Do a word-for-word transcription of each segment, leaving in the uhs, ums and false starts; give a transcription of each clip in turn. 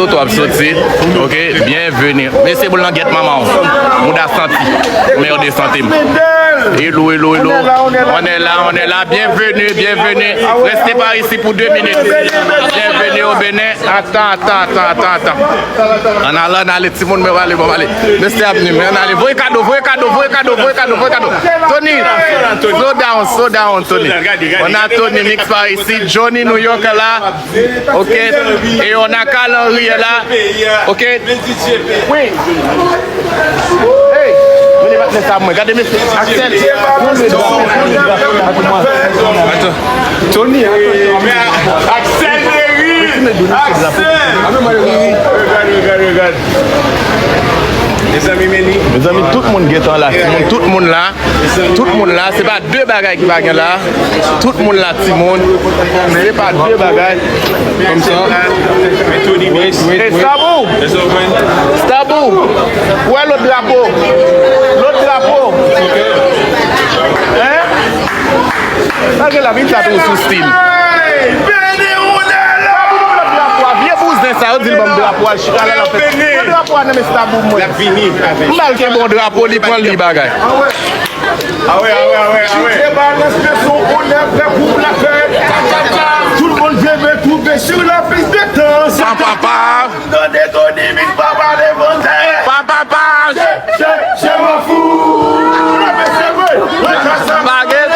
Kote w ap soti, ok, byenveni. Mesye boul nan gyèt manman w. Mouda santi. Merde santi m. Hello, hello, hello. On est là, on est là, on est là. Bienvenue, bienvenue. Restez par ici pour deux minutes. Bienvenue au Bénin. Attends, attends, attends, attends, attends. Ann ale, ann ale, timoun, mwen pale, mwen pale. Mesye ap ni, men ann ale. Voye kado, voye kado, voye kado, voye kado, voye kado. Tony, slow down, slow down, Tony. On a Tony Mix par ici, Johnny New York là. Ok. E on a Carl Henry la. Ok. Wi. Hey, vini patnè sa mwen. Gade mesye. Axel. Tony, Axel Derry. Axel. Regad, regad, regad. Mezanmi, men li. Mezanmi, tout moun gentan la. Tout moun la. Tout moun la, se pa de bagay ki pa gen la. Tout moun la, timoun. Se pa de bagay. Kòmsa. Hey, Stabou! Stabou! Ou wè lòt drapo? Lòt drapo? Hein? Sa gen la, vin sa tou sou stil. Stabou, ban m lòt drapo a. Vye bouzen sa, yo di l ban m drapo a, l chita la, l ap fè. Pran drapo a nan men Stabou, mwen. M ba l ke bon drapo, li pran li bagay. Awe, awe, awe, awe. Chite balans leson onè fè pou la fèt. Tout moun vle retwouve sou la pis de dans. Pa, pa, pa. Tande Tony Mix pa pale fransè. Pa, pa, pa. Je, je, je m'en fous. Pa gen.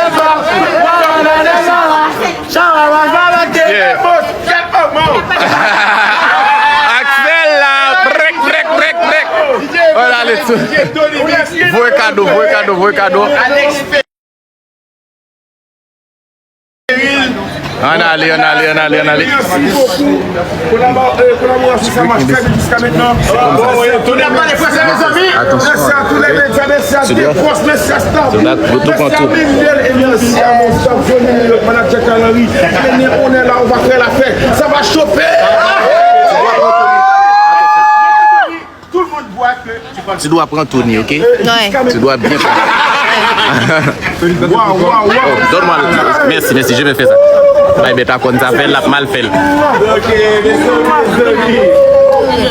Yeah. Axel la, brek, brek, brek, brek. Ann ale tou. Voye kado, voye kado, voye kado. Ann ale, ann ale, ann ale, ann ale. Kolabo-, euh, kolaborasyon sa mache trè byen jiska mentnan. Mèsi a tout lè medya, mèsi a Defos, mèsi a Stabou, mèsi a Mendel, e mèsi a mon staff, Johnny New York, manager Carl Henry. Vini, on est là, on va faire la fête. Ça va chauffer. Tout le monde voit que tu dois prendre Tony, ok? Ouais. Tu dois bien prendre. Waouh, waouh, waouh. Oh, donne-moi le. Merci, merci, je vais faire ça. Bay bèt a kòn sa fè l, l ap mal fè l.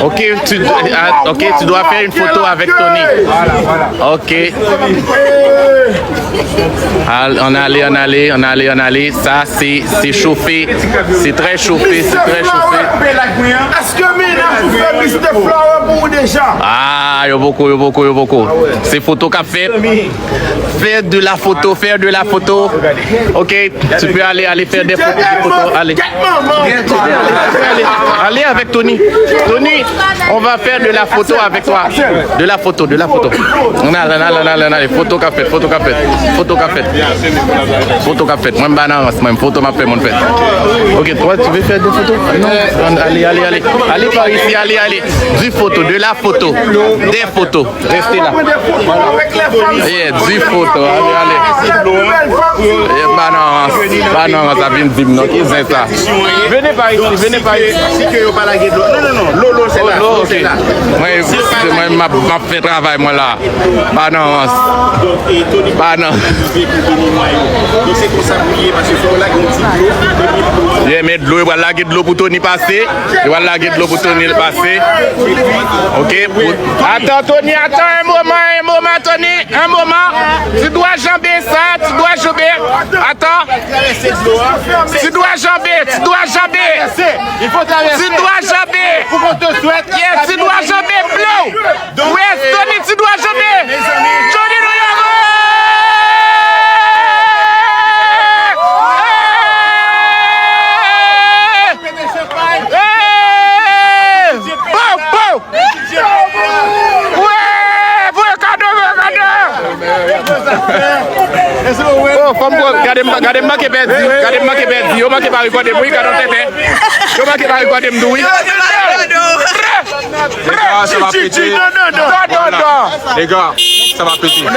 Ok, tu, ah, ok, tu dois faire une photo avec Tony. Voilà, voilà. Ok. Al, ann ale, ann ale, ann ale, ann ale. Sa, se, se chofe. Se trè chofe, se trè chofe. Èske mennaj ou fè Mister Flower pou ou deja? Ah, yo poko, yo poko, yo poko. Se foto k ap fèt. Faire de la photo, faire de la photo. Ok, tu peux aller, aller faire des photos, des photos, allez. Allez, allez avec Tony. Tony, on va faire de la photo avec toi. De la photo, de la photo. Ann ale, ann ale, ann ale, ann ale. Foto k ap fèt, foto k ap fèt. Foto k ap fèt. Foto k ap fèt. Mwen m pa nan rans, mwen. Foto m ap fè, moun fèt. Ok, toi, tu veux faire des photos? Non. Allez, allez, allez. Allez par ici, allez, allez. Du photo, de la photo. Des photos. Reste la. Yeah, di foto. Ale, ale. Yeah, pa nan rans. Pa nan rans, ap vin di m non. Ki zen sa? Venez par ici, venez par ici. Si ke yo pa lage dlo. Non, non, non. Lo, lo, se la. Lo, ok. Mwen, mwen, m ap, m ap fè travay mwen la. Pa nan rans. Pa nan. Yeah, men dlo, yo pral lage dlo pou Tony pase. Yo pral lage dlo pou Tony l pase. Ok, pou. Attends, Tony, attends un moment, un moment, Tony, un moment. Tu dois jamber ça, tu dois jamber. Attends. Tu dois jamber, tu dois jamber. Tu dois jamber. Yes, tu dois jamber, bro. Yes, Tony, tu dois jamber. Johnny New York. Hey! Hey! Pow, pow! Wè! Voye kado, voye kado! Oh, fanm gwo, gade m, gade m manke pèdi, gade m manke pèdi. Yo manke pa rekòde m, wi, gade yon tenten. Yo manke pa rekòde m tou, wi. Lè sa va pete. Non, non, non. Les gars, ça va péter.